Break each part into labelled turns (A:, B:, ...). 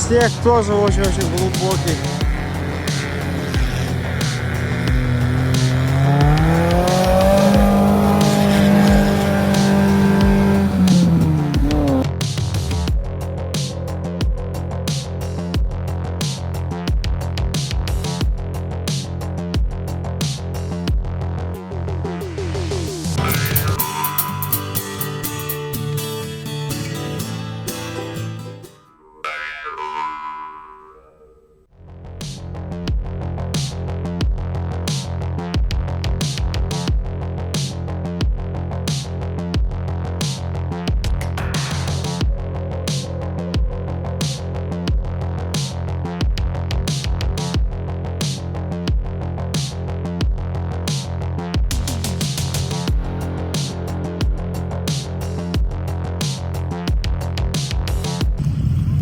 A: Снег тоже очень-очень глубокий.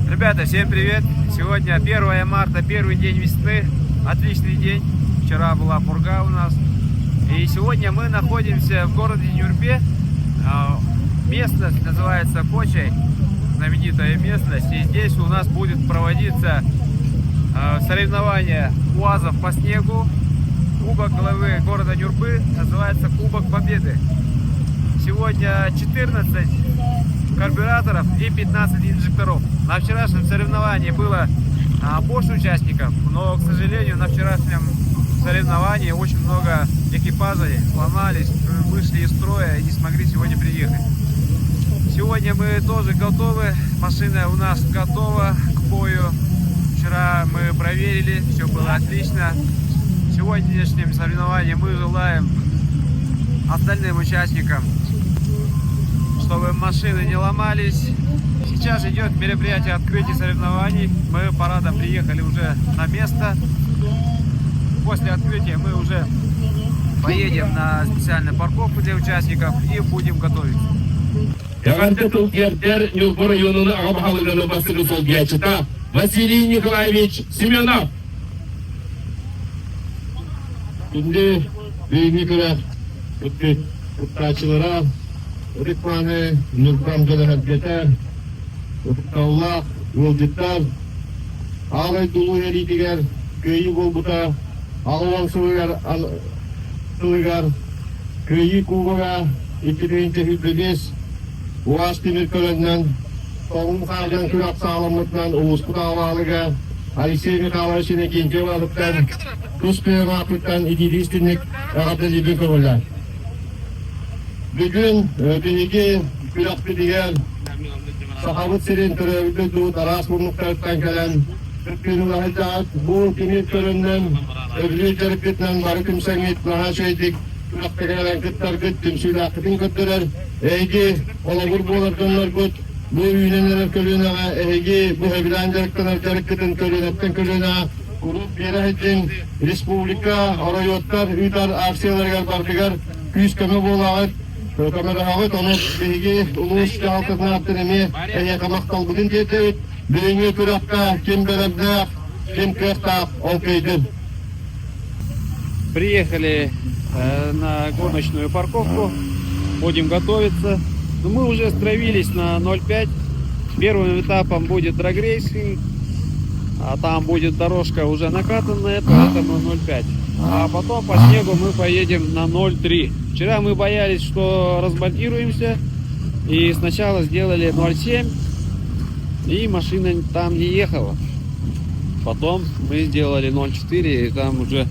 A: Ребята, всем привет! Сегодня 1 марта, первый день весны. Отличный день. Вчера была пурга у нас. И сегодня мы находимся в городе Нюрбе. А, местность называется Кочай, знаменитая местность. И здесь у нас будет проводиться а, соревнование УАЗов по снегу. Кубок главы города Нюрбы называется Кубок Победы. Сегодня 14 карбюраторов и 15 инжекторов. На вчерашнем соревновании было а, больше участников, но, к сожалению, на вчерашнем соревновании очень много экипажей сломались, вышли из строя и не смогли сегодня приехать. Сегодня мы тоже готовы, машина у нас готова к бою. Вчера мы проверили, все было отлично. В сегодняшнем соревновании мы желаем остальным участникам, чтобы машины не ломались. Сейчас идет мероприятие открытия соревнований. Мы парадом приехали уже на место. После открытия мы уже поедем на специальную парковку для участников и будем готовиться.
B: Эҕэрдэ тыл тиэрдэр Ньурба оройуонун аҕа баһылыгын бастакы солбуйааччыта Василий Николаевич Семенов.
C: Күндү бүгүҥҥү күрэх кыттааччылара Ытык Мааны Ньурбам дьоно-сэргэтэ, ытыктабыллаах ыалдьыттар, Аалай Дулуу эриитигэр Кыайыы буолбута 80 сылыгар сылыгар Кыайыы Кубога 2025 УАЗ тимир көлөннөн Тоҕум хаардын күрэх саҕаламмытынан улууспут аҕа Алексей Михайлович Иннокентьев аатыттан тус бэйэм ааппыттан итиитик истиҥник эҕэрдэлиирбин көҥүллээн. Бүгүн биһиги күрэхпитигэр Сахабыт сирин төрөөбүт дойдубут араас муннуктарыттан кэлэн кыттыыны бу кини көрөннөн өбүлүүр дьарыккытынан бары түмсэҥҥит наһаа үчүгэйдик күрэхтэһэ кыттаргыт түмсүүлээххитин көрдөрөр эһиги холобур буолар дьонноргут бу үүнэн эрэр көлүөнэҕэ эһиги бу сөбүлээн дьарыктанар дьарыккытын көлүөнэттэн көлүөнэҕэ куруук биэрэ сылдьыҥ республика оройуоттар ыытар акцияларыгар барытыгар күүс-көмө буолаҕыт көмөлөһөҕүт ону биһиги улуус дьаһалтатын ааттан эмиэ эһиэхэ махталбытын тиэрдэбит бүгүҥҥү күрэххэ ким бэлэмнээх ким кыахтаах ол кыайдын.
A: Приехали на гоночную парковку, будем готовиться. Но мы уже стравились на 0,5. Первым этапом будет драгрейсинг, а там будет дорожка уже накатанная, поэтому 0,5. А потом по снегу мы поедем на 0,3. Вчера мы боялись, что разбальтируемся, и сначала сделали 0,7, и машина там не ехала. Потом мы сделали 0,4, и там уже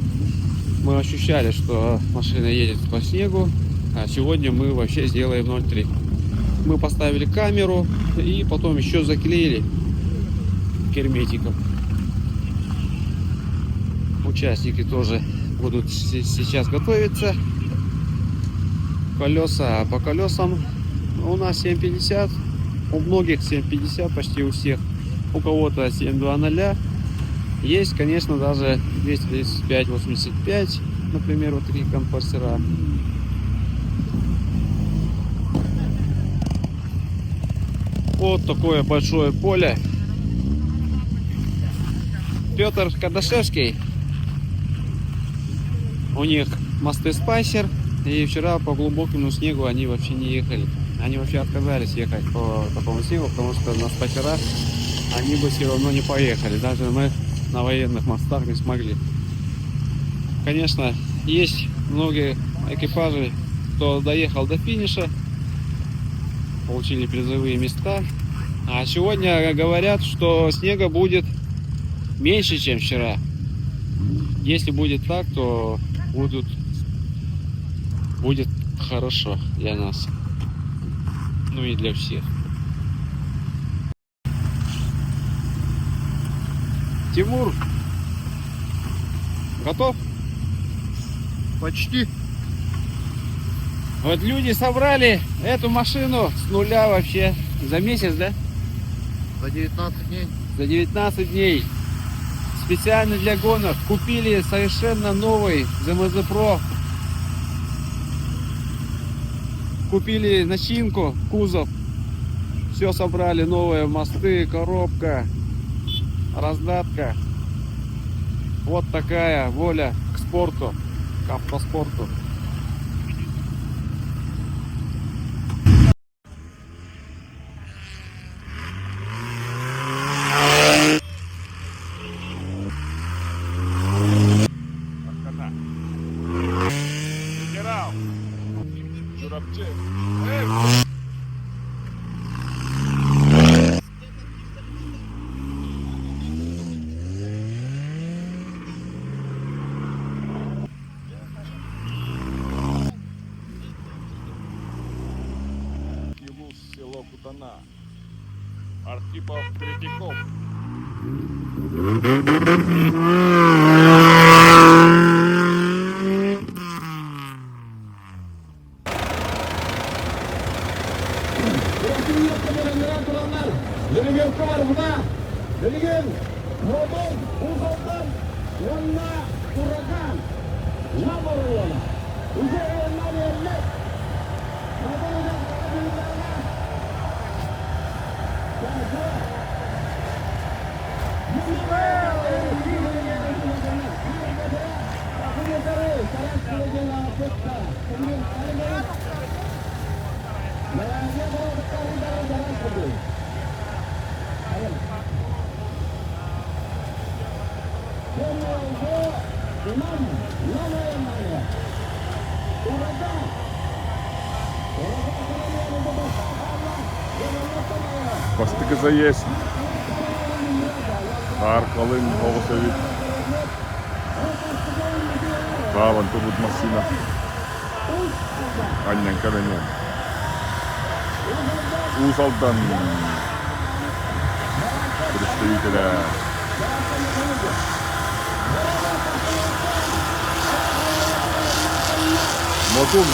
A: мы ощущали, что машина едет по снегу, а сегодня мы вообще сделаем 0,3. Мы поставили камеру и потом еще заклеили герметиком. Участники тоже будут сейчас готовиться. Колеса по колесам у нас 7,50, у многих 7,50, почти у всех. У кого-то 7,20. Есть, конечно, даже 235-85, например, вот такие компрессора. Вот такое большое поле. Петр Кардашевский. У них мосты Спайсер. И вчера по глубокому снегу они вообще не ехали. Они вообще отказались ехать по такому снегу, потому что на спайсерах Они бы все равно не поехали. Даже мы на военных мостах не смогли. Конечно, есть многие экипажи, кто доехал до финиша, получили призовые места. А сегодня говорят, что снега будет меньше, чем вчера. Если будет так, то будет хорошо для нас. Ну и для всех. Тимур, готов?
C: Почти.
A: Вот люди собрали эту машину с нуля вообще за месяц, да?
C: За 19 дней.
A: За 19 дней. Специально для гонок купили совершенно новый ЗМЗ Pro. Купили начинку, кузов. Все собрали новые мосты, коробка, раздатка. Вот такая воля к спорту, к автоспорту.
D: Килус, село Кутана. Архипов Третьяков. Бастакы заезд. Хаар халыҥ оҕус эбит. Хаалан турбут массыына. Анньан кэлэн иһэн. Уус Алдан представителэ Модун.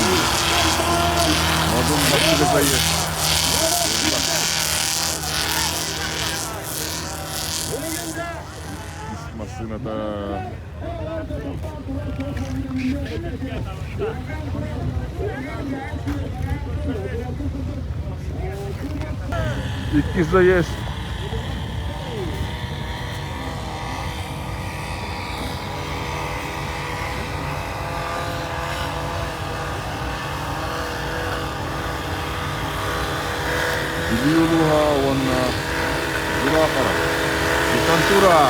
D: Модун бастакы заезд. Массыыната Иккис заезд. Бүлүү улууһа уонна Дьулаахара. Десантура!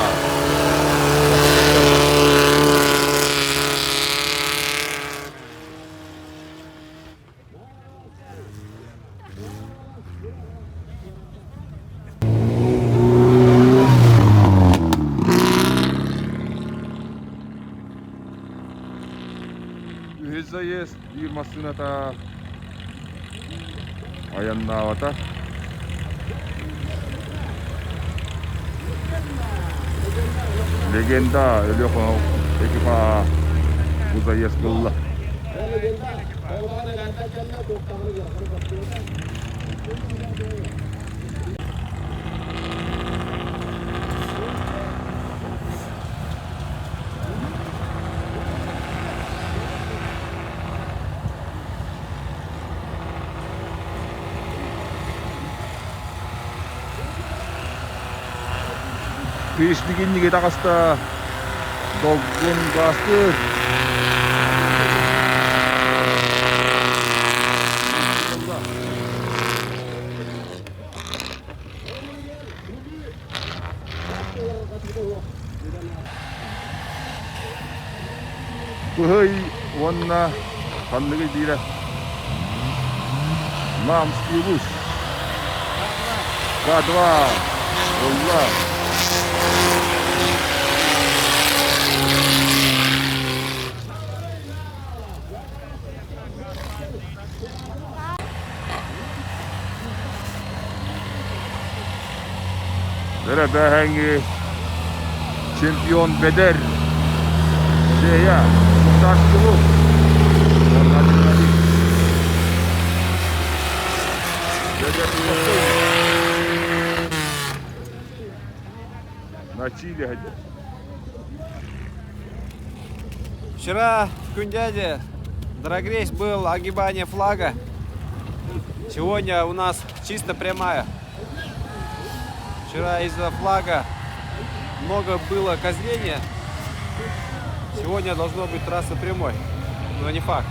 D: Үһүс заезд биир массыыната айаннаабата. Легенда Өлүөхүмэ экипаа бу заезд ылла. Кыыс билигинниги таҕыста долгун гаастыыр. Быһый уонна ханныгый диирэ Намский улуус. К2 ылла. Бэрэбээһэҥи чемпион Бэдэр Сея Сунтарскулу Бэдэр На Чили
A: Вчера в Кундяде драгрейс был огибание флага. Сегодня у нас чисто прямая. Вчера из-за флага много было козления. Сегодня должно быть трасса прямой, но не факт.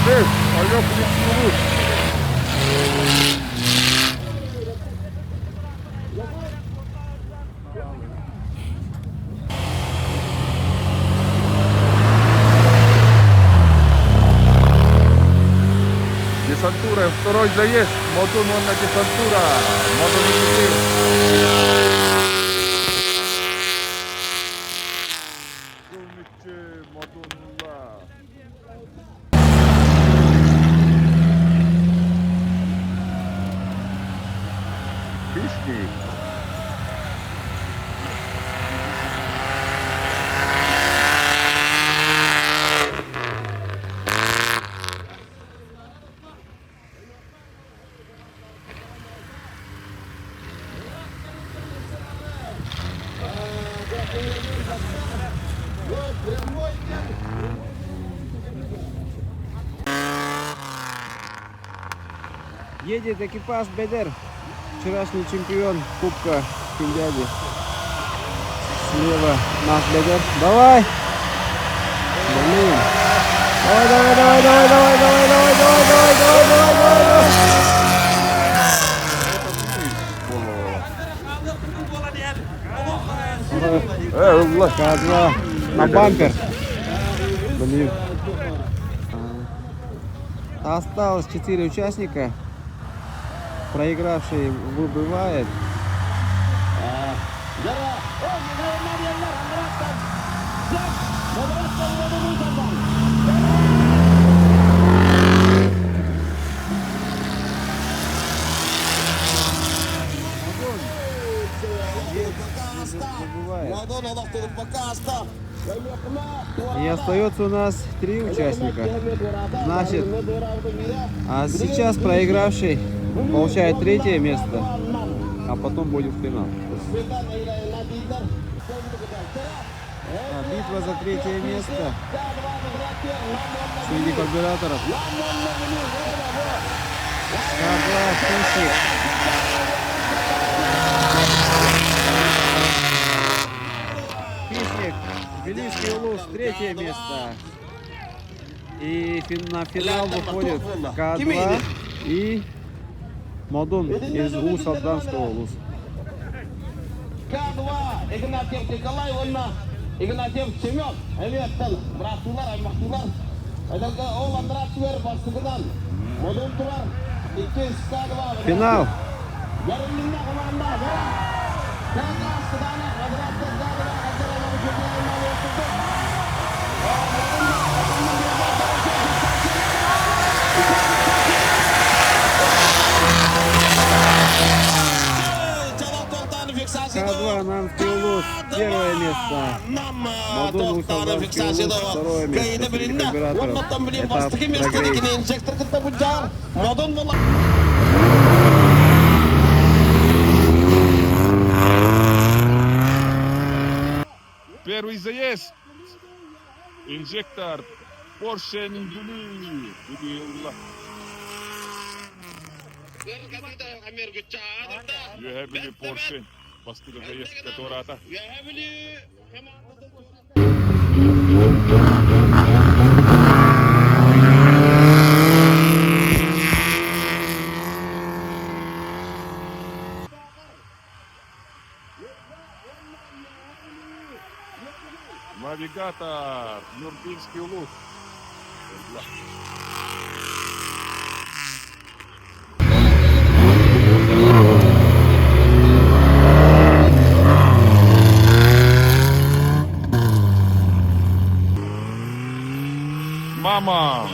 D: Эй, алло, полицию. Десантура, второй заезд. Мотун он на десантура. Мотун Мотунла. Хищник.
A: Едет экипаж Бедер, вчерашний чемпион Кубка Финляндии. Слева наш Бедер. Давай! Блин! Давай, давай, давай, давай, давай, давай, давай, давай, давай, давай, давай, давай, давай! К2 на бампер. Блин. Осталось 4 участника. Проигравший выбывает. И остается у нас три участника. Значит, а сейчас проигравший получает третье место, а потом будет финал. Битва за третье место среди карбюраторов. К2 Хищник. Хищник, Белийский улус, третье место. И на финал выходит К2 и Модун из Уус-Алданского улуса.
B: К2 Игнатьев Николай уонна Игнатьев Семен эмиэттэн бырааттыылар аймахтыылар ол Андратыгар бастыгынан Модун турар иккис К2
A: Финал. К2 Намский улус, первое место. Модун Уус-Алданский улус, второе место среди карбюраторов. Этап драгрейс.
D: Первый заезд. Инжектор Porsche Бүлүү. Бүлүү Үөһээ Бүлүү Porsche. Бастакы заезд туораата. Навигатор, Нюрбинский улуус. Мама!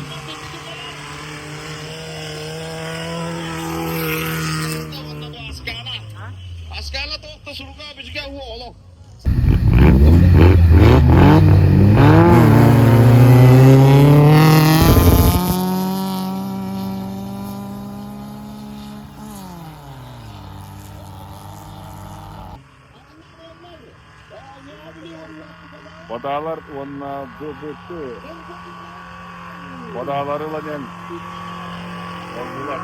D: Бадаалар уонна ДБТ Бадаалары ылан оллулар.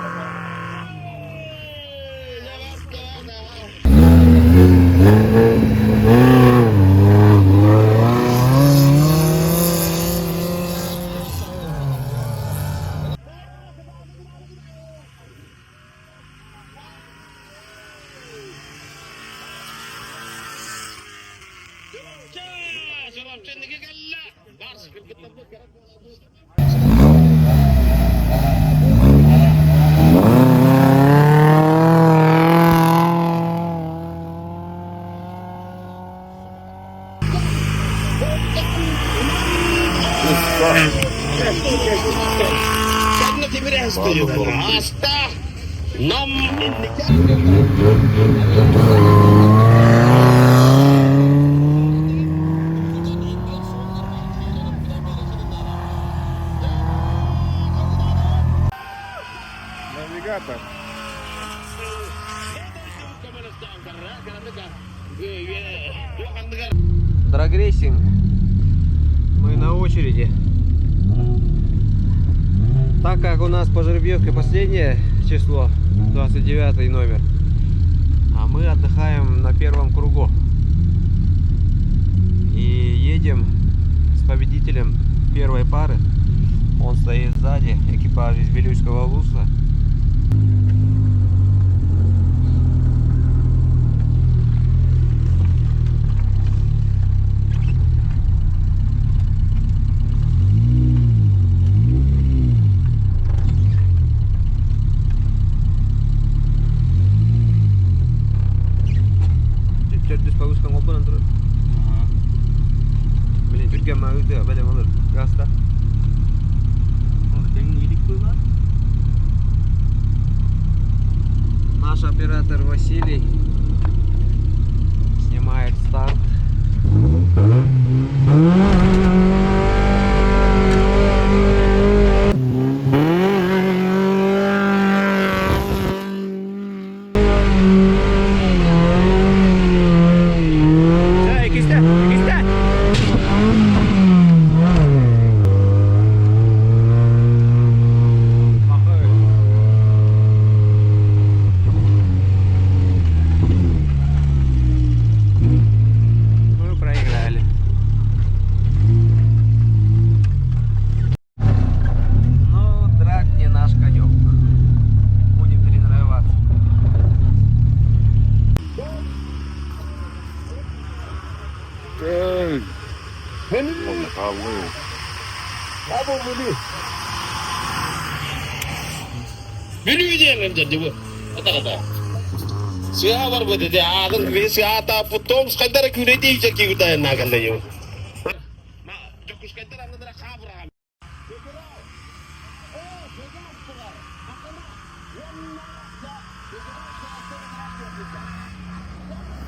D: Навигатор.
A: Драгрейсинг. Мы на очереди. Так как у нас по жеребьевке последнее число, 29 номер, а мы отдыхаем на первом кругу. И едем с победителем первой пары. Он стоит сзади, экипаж из Вилюйского улуса. Төрдүс погрузкаҥ холбонон турар. Блин, түргэн маҕыытыа, бэлэм олор. Гаста. Наш оператор Василий снимает старт. Иккистэ, иккистэ! Мы проиграли. Ну, драг не наш конек. Будем тренироваться.
D: Эй! Хааллыы.
B: Бүлүү диэн дьэ бу. Атаҕата. Сыа барбыт ити аатын сыа тааппыт Томс хайдара күүрэйдии чэккиигутайын наакалла ю. Дьокуускайдар анныдара хаабыраҕа.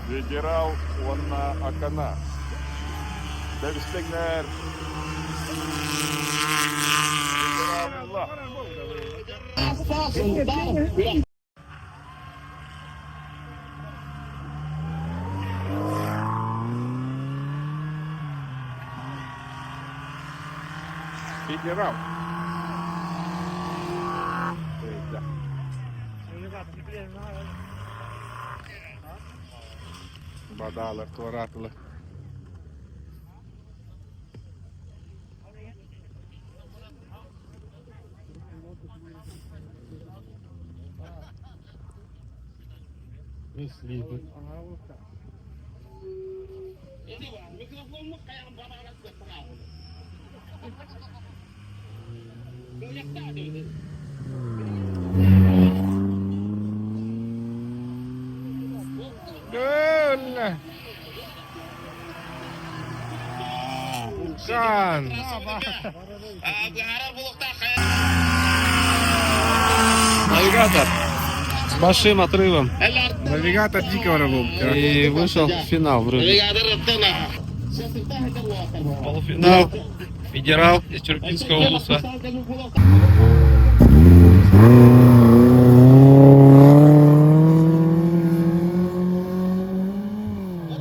D: Федерал уонна Акана. Бэбистэҥнэр. Федерал Федерал. Бадаалар туораатылар. Вулкан.
A: Навигатор с большим отрывом.
D: Навигатор дикого работает.
A: И вышел в финал вроде. Полуфинал. Федерал из Чурпинского улуса.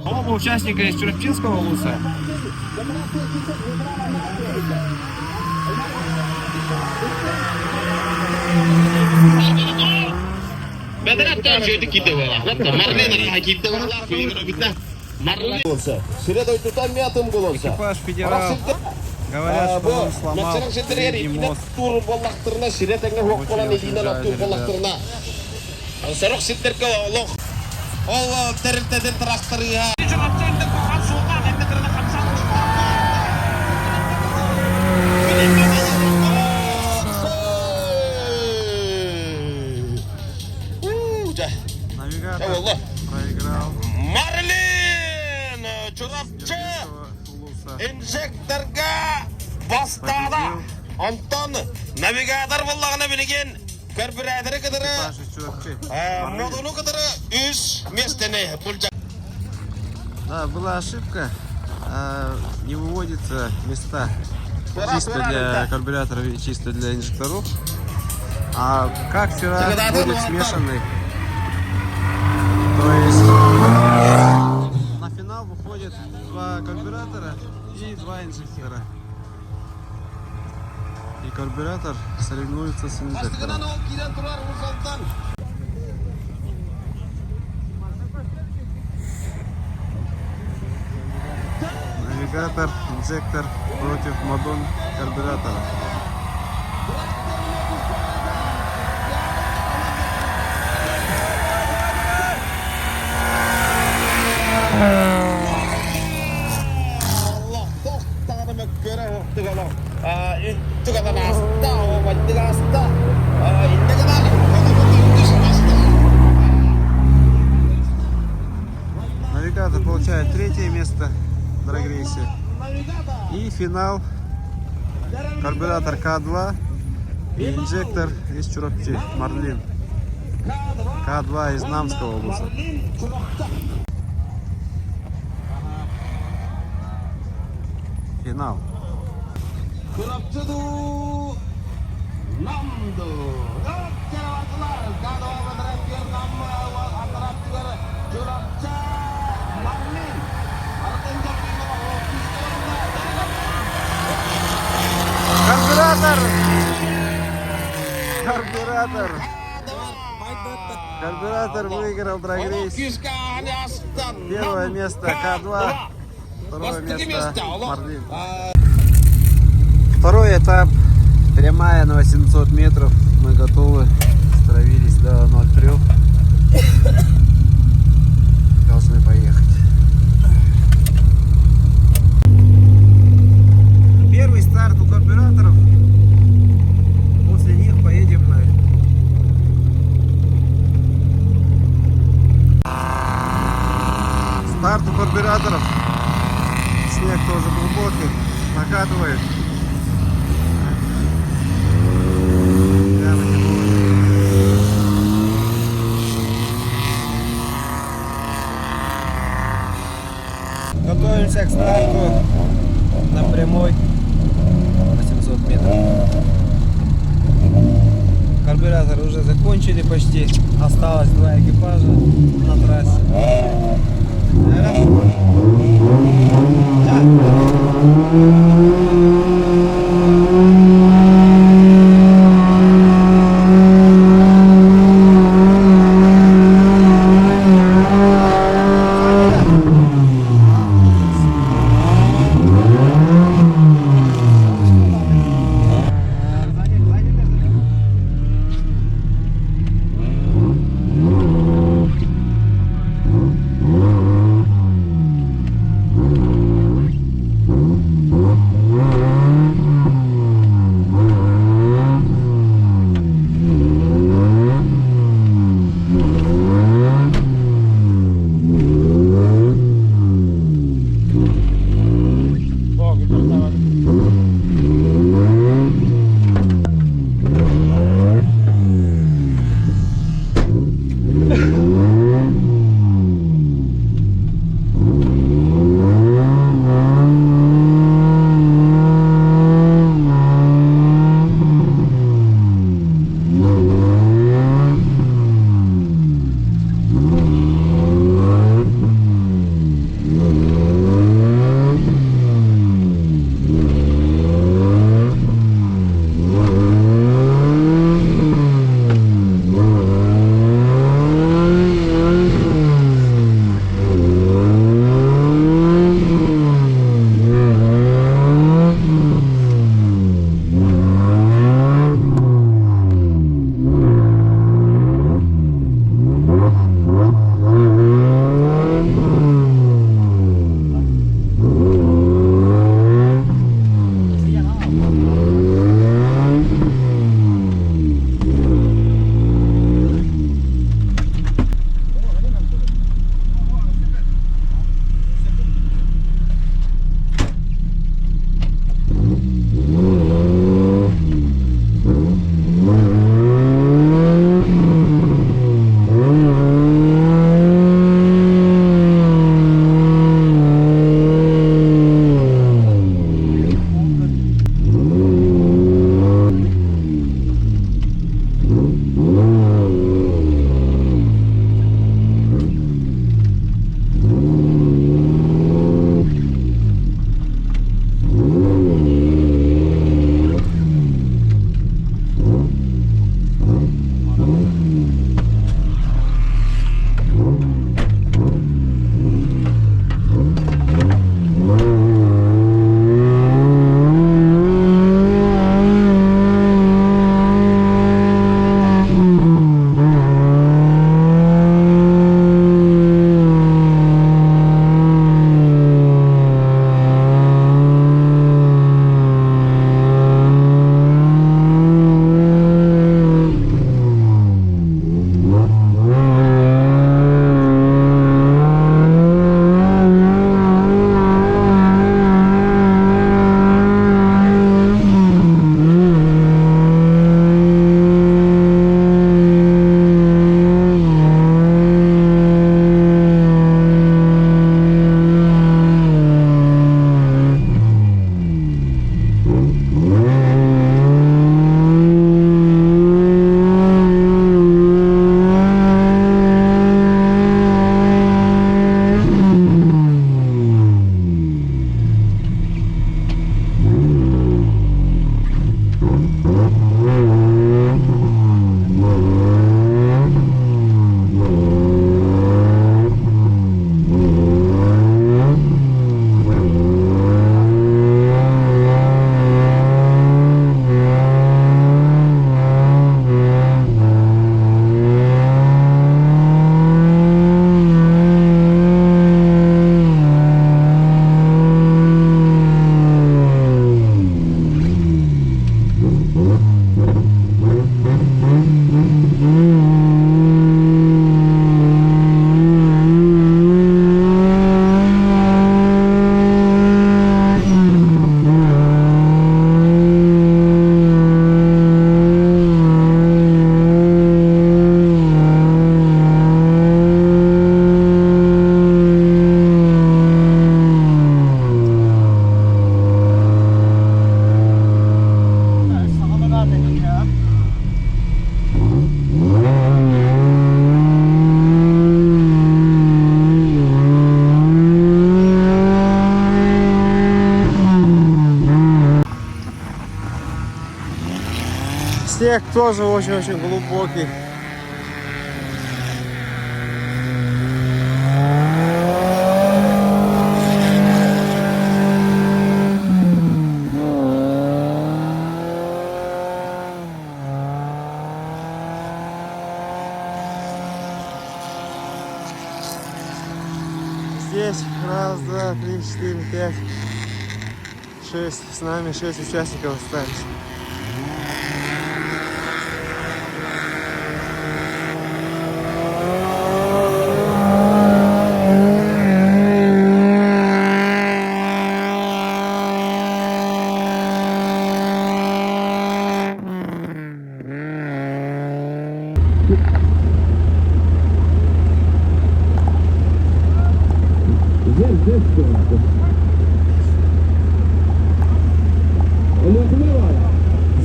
A: Оба участника из Чурапчинского улуса. Экипаж Федерал. Говорят, что он сломал средний мост. Очень жаль, ребят. Навигатор проиграл.
B: Марлин Чурапчы
A: Чурапчинского улуса.
B: инжекторга бастаата. Онтон навигатор буоллаҕына билигин карбюраторы кытары
A: Экипаж из Чурапчи.
B: Модуну кытары үс миэстэни былдьа.
A: Да, была ошибка. Не выводятся места чисто для карбюраторов и чисто для инжекторов. А как вчера будет смешанный. То есть на финал выходят два карбюратора и два инжектора. И карбюратор соревнуется с инжектором.
B: Бастакынан ол киирэн турар Уус
A: Навигатор, инжектор против Модун карбюратора.
B: Олохтоох даҕаны мөккүөрэ суохтук олох түгэнэн ааста, маннык ааста, иннэ гынан
A: Навигатор получает третье место в драгрейсе. И финал: карбюратор К2 и инжектор из Чурапчи Марлин. К2 из Намского области. Финал.
B: Чурапчы дуу, Нам дуу. Чурапчы Марлин.
A: Карбюратор! Карбюратор! Карбюратор выиграл драгрейс. Первое место К2, второе место Марлин. Второй этап. Прямая на 800 метров. Мы готовы. Стравились до 0,3. Должны поехать. Первый старт у карбюраторов. После них поедем мы. Старт у карбюраторов. Снег тоже глубокий. Накатывает. Прямо не будет. Готовимся к старту на прямой 800 метров. Карбюраторы уже закончили почти. Осталось два экипажа на трассе. Раз. Снег тоже очень-очень глубокий. Здесь раз, два, три, четыре, пять, шесть. С нами шесть участников остались.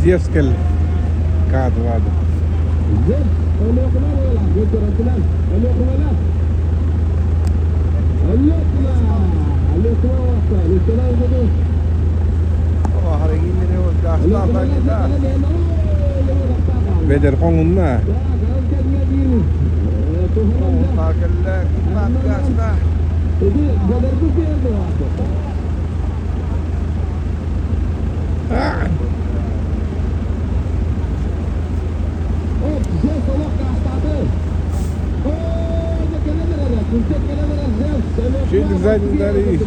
D: Зевс кэллэ. К2. Бэдэр хоҥунна. Чуть сзади дали.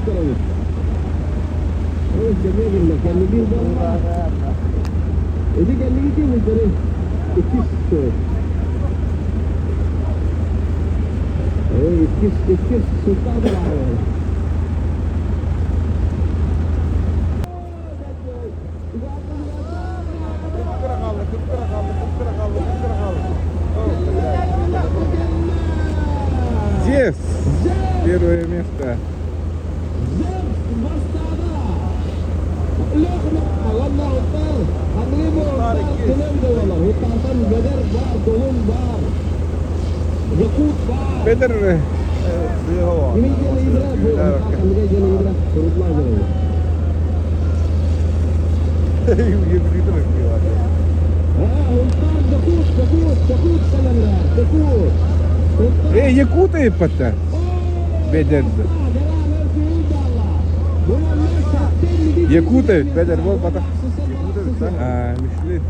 D: Зевс! Первое место. Бэдэр Эй, якуты пата. Бэдэр. Якуты, Бэдэр, вот пата. А, Мишлин.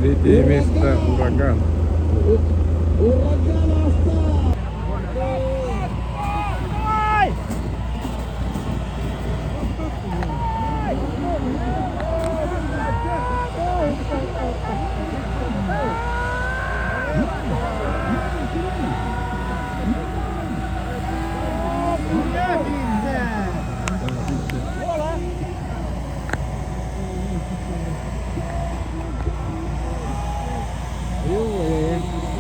D: Третье место Ураган.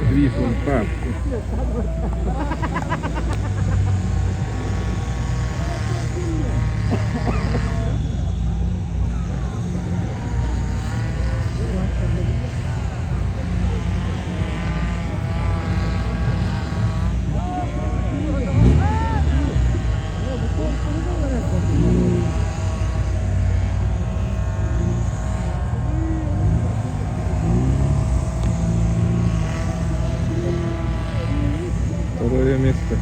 D: Две фонтан. Второе место.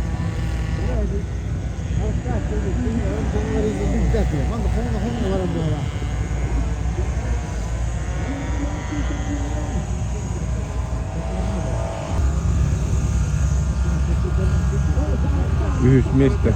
D: Үһүс место.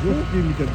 D: Жесткий метр.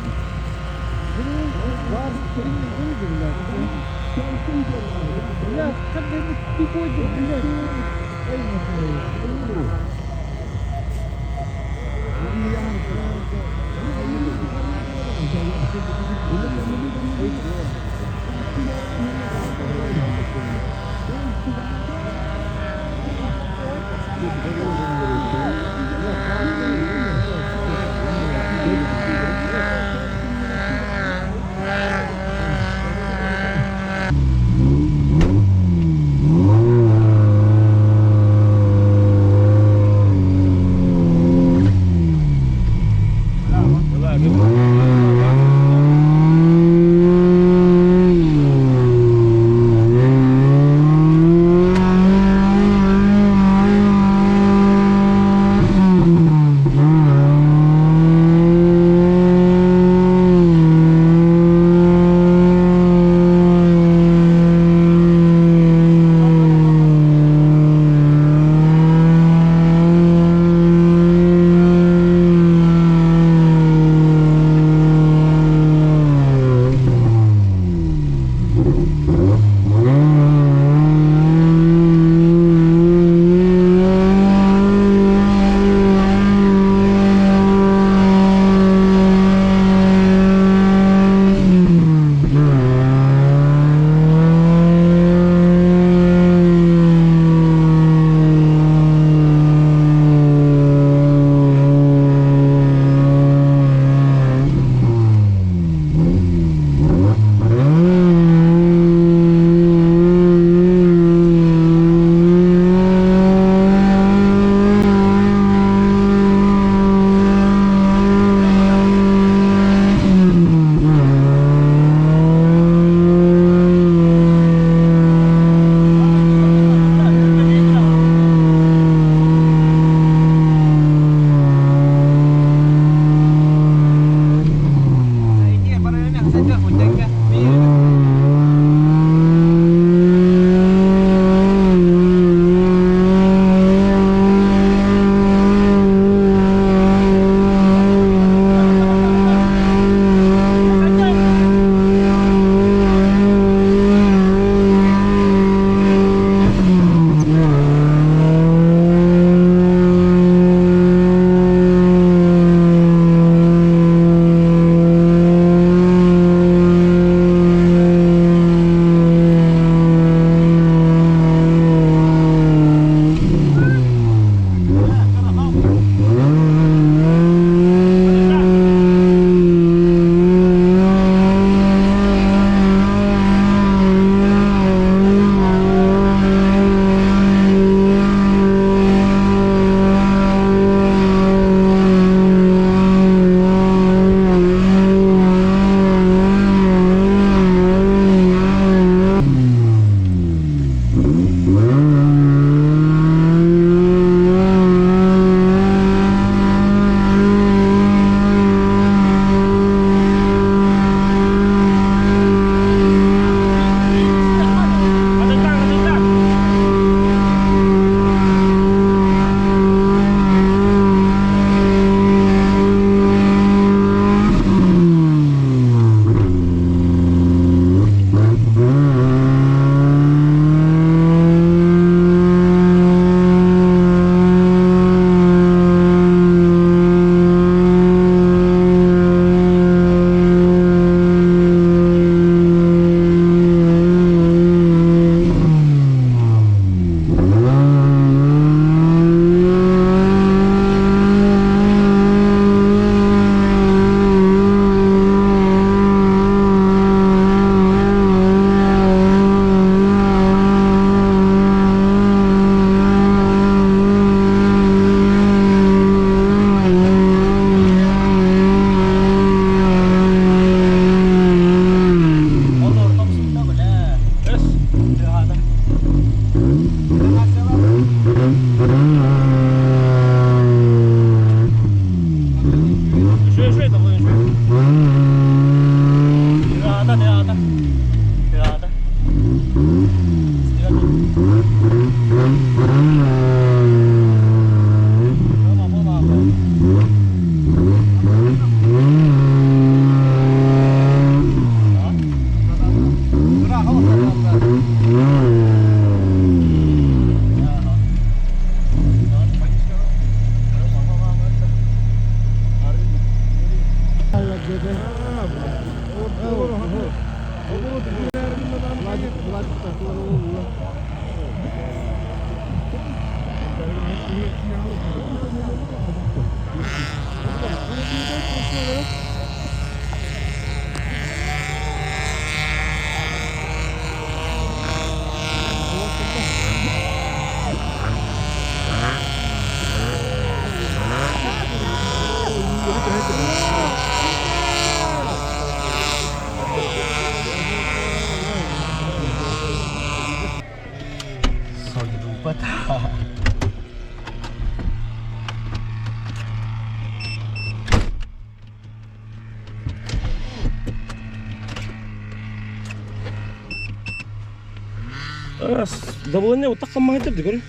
B: Давление вот так хаммаһытыр дигэр.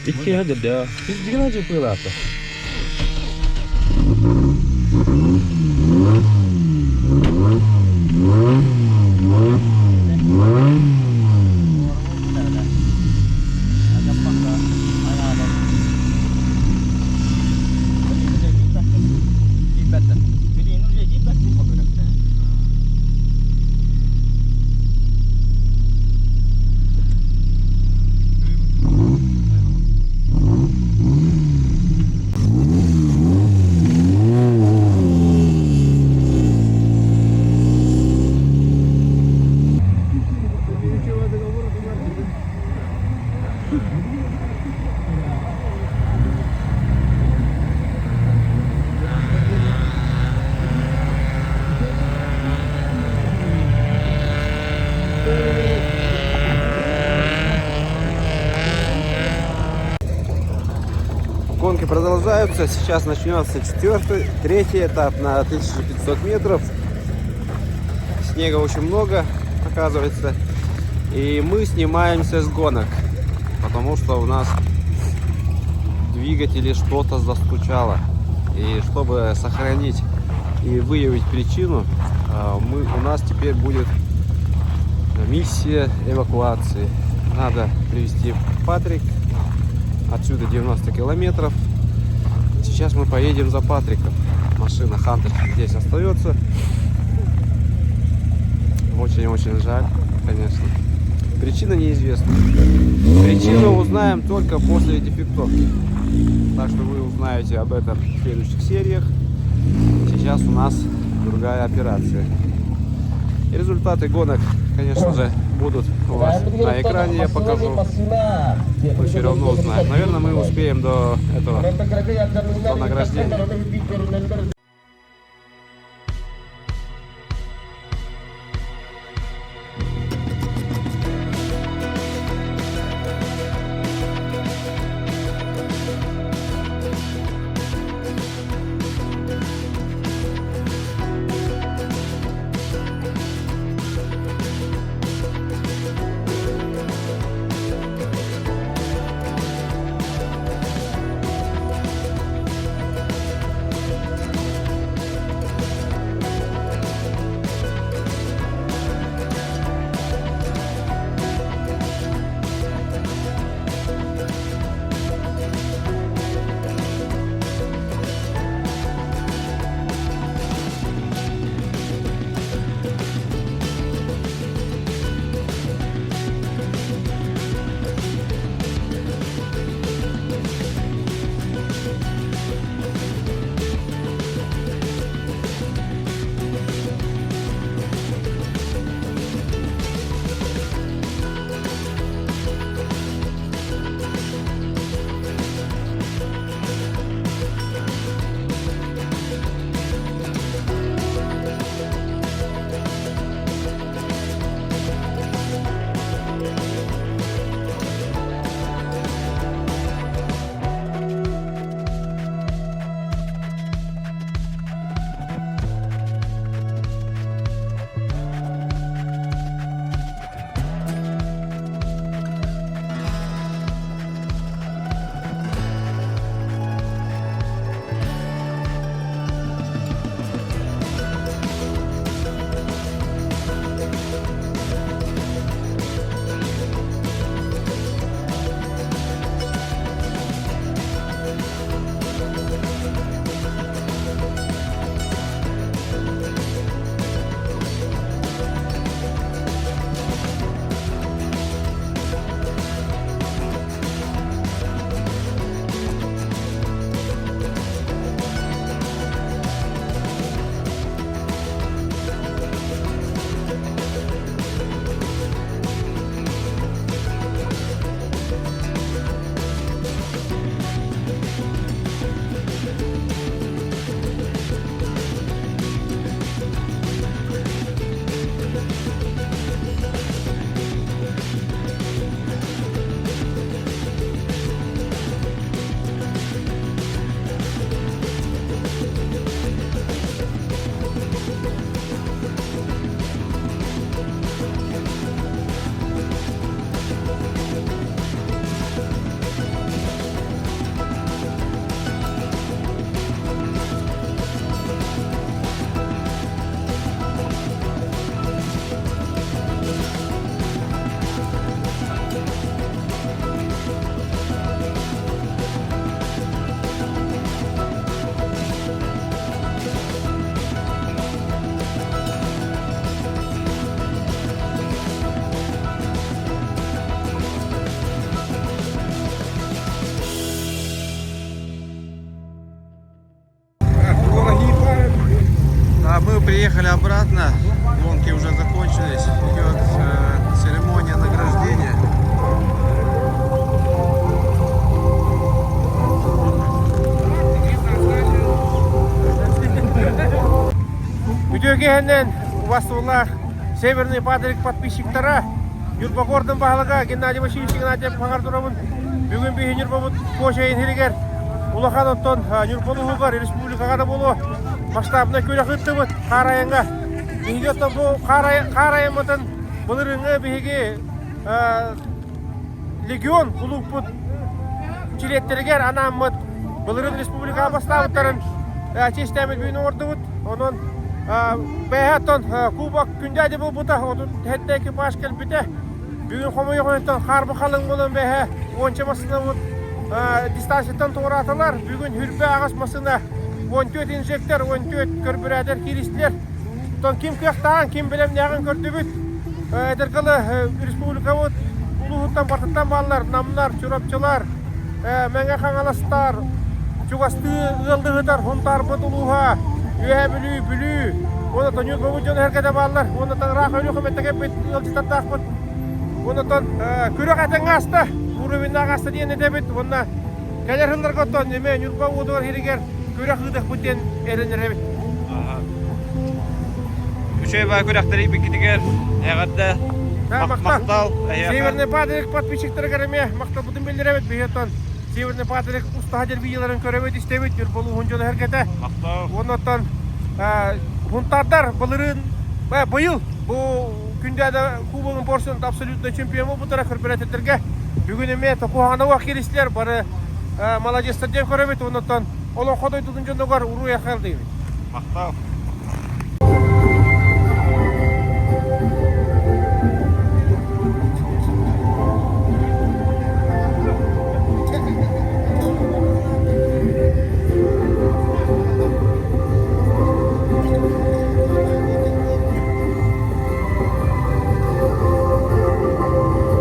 B: Икки хадырда. Biz деген ажы пылата.
A: Гонки продолжаются. Сейчас начнется четвертый, третий этап на 1500 метров. Снега очень много, оказывается. И мы снимаемся с гонок, потому что у нас в двигателе что-то застучало. И чтобы сохранить и выявить причину, у нас теперь будет миссия эвакуации. Надо привезти Патрик. Отсюда 90 километров. Сейчас мы поедем за Патриком. Машина Хантер здесь остается. Очень-очень жаль, конечно. Причина неизвестна. Причину узнаем только после дефектовки. Так что вы узнаете об этом в следующих сериях. Сейчас у нас другая операция. И результаты гонок, конечно же, будут у вас на экране, я покажу. Мы все равно узнаем. Наверное, мы успеем до этого, до награждения. Мы приехали обратно, гонки уже закончились, идет э, церемония награждения.
E: Үтүө киэһэнэн убастыбыллаах Северный Патрик подписчиктара Ньурба куордун баһылыга Геннадий Васильевич Игнатьев хаҥар турабын. Бүгүн биһи Ньурбабыт Куочайын иһигэр улахан оттон Ньурба улууһугар республикаҕа да буолуо масштабнай күрэх ыыттыбыт хаар айаҥҥа. Биһиги оттон бу хаар айаммытын былырыыҥҥы биһиги Легион кулууппут чилиэттэригэр анааммыт былырыын республикаҕа бастаабыттарын чиэстээбит бүгүн оҥордубут. Онон бэйэ оттон кубок күндээди буолбута, 37 экипаж кэлбитэ. Бүгүн хомойуох иһин хаарбы халыҥ буолан бэйэ уонча массыынабыт дистанцияттан туораатылар. Бүгүн хүрбэ аҕыс массыына 14 инжектор, 14 көрбүрээтэр кииристилэр. Оттон ким кыахтааҕын, ким бэлэмнээҕин көрдүбүт. Эдэргалы республикабыт улууһуттан барытыттан бааллар Намнар, Чурапчылар, Мэҥэ Хаҥаластар, чугастыы ыалдыһытар Хунтаарбыт улууһа, Үөһээ Бүлүү, Бүлүү, уонна Тоньюкобут дьон эһэргэтэ бааллар. Уонна ыраах Өлүөхүмэттэ кэлбит ыалдьыттардаахпыт. Онтон күрэх этэҥҥэ ааста, уровеннаах ааста диэн этэбит. Уонна кэлэр сылларга оттон эмиэ Ньурба уотугар иһигэр күрэх ыытыахпыт диэн эрэнэрэбит.
A: Үчүгэй баа күрэхтэри биккитигэр эҕэрдэ махтал.
E: Северный Патрик подписчиктарыгар эмиэ махталбытын биллэрэбит. Биһи оттон Северный Патрик устаха дербияларын көрөбүт, истэбит, Ньурба улууһун дьоно эргэтэ.
A: Махтал.
E: Оннуттан хунтардар былырыын быйыл бу Күндээдэ кубогын порсун абсолютно чемпион буолбуттара көрбүрэтэргэ. Бүгүн эмиэ куһаҕана кииристилэр бары молодецтар диэн көрөбүт. Оннуттан олоҥхо дойдутун дьонугар уруй айхал диибит.
A: Махтал.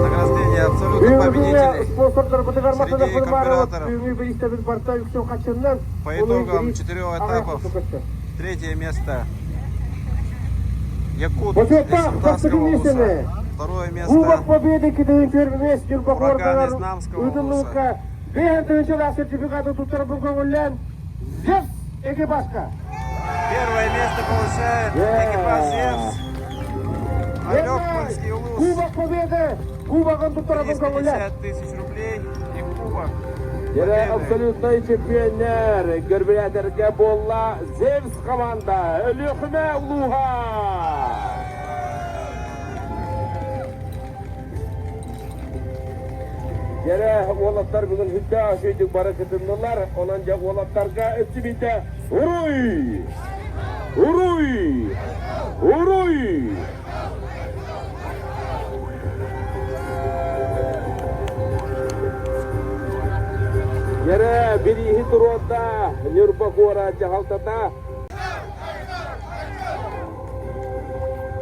A: Награждение абсолютно победителей среди карбюраторов. По итогам четырех этапов третье место Якут из Сунтарского улуса. Второе место Ураган из Намского улуса. Первое место получает экипаж Зевс. Алёкманский улус.
E: Кубок Победы! Кубогын туттарабын көҥүлэ.
A: 350 тысяч рублей и кубок.
F: Дьэ, абсолютнай чемпионнар көрбүлээтэргэ буолла Зевс команда Өлүөхүмэ улууһа! Дьэрэ, уолаттар бүгүн сүрдээх үчүгэйдик бары кытыннылар. Онон дьэ уолаттарга өссүбүтэ Уруй! Уруй! Уруй! Дьэрэ, бирииһи туруорда Ньурба куорат дьаһалтата.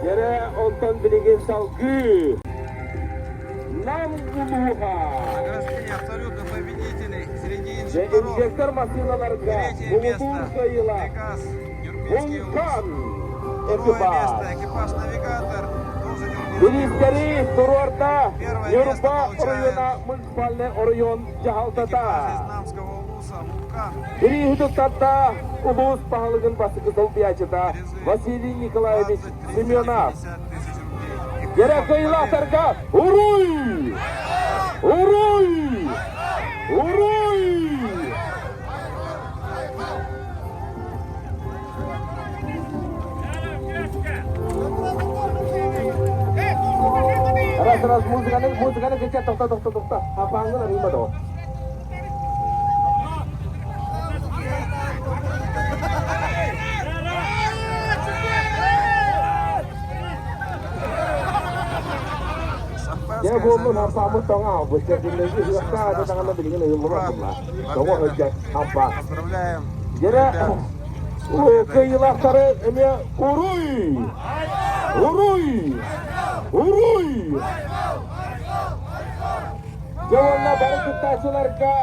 F: Дьэрэ, онтон билигин салгыы Нам улууһа.
A: Награждение абсолютных победителей среди инжекторов.
F: Инжектор массыыналарга
A: Третье
F: муҥутуур
A: место
F: кыайыылаах
A: Пегас, Нюрбинский улус.
F: Вулкан
A: Второе место
F: экипаж.
A: экипаж Навигатор, тоже Нюрбинский улус.
F: Бириистэри туруорда
A: Первое место
F: Ньурба
A: получает
F: оройуона муниципальный оройуон
A: экипаж из
F: дьаһалтата.
A: Намского улуса Вулкан.
F: Бирииһи туттарда улуус баһылыгын бастакы солбуйааччыта
A: Призы
F: Василий Николаевич
A: 20, 30 и
F: Семенов.
A: 50 тысяч рублей. И
F: Дьэрэ
A: кубок Победы.
F: кыайыылаахтарга уруй! Уруй! Уруй! Раз, раз, музыканы, музыканы кыча, тохто, тохто, тохто. Апаңын арыйма до. Дьэ
A: Шампанское
F: буоллун
A: замерзло.
F: хампааммыт тоҥо хаалбыт. Чэрдиллэги
A: Ничего
F: ыһыахтаах даҕаны
A: страшного.
F: билигин ыйыллыбат
A: Ура!
F: буолла. Тоҕо
A: Победа!
F: сылдьар хампаа.
A: Поздравляем
F: Дьэрэ
A: ребят с победой!
F: кыайыылаахтары эмиэ уруй! Уруй! Уруй! Дьэ уонна бары кыттааччыларга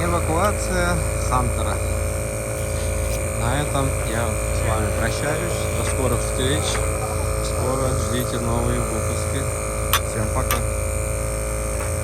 A: Небо Эвакуация Хантера. На этом я с вами прощаюсь. До скорых встреч. Скоро ждите новые выпуски. Всем пока.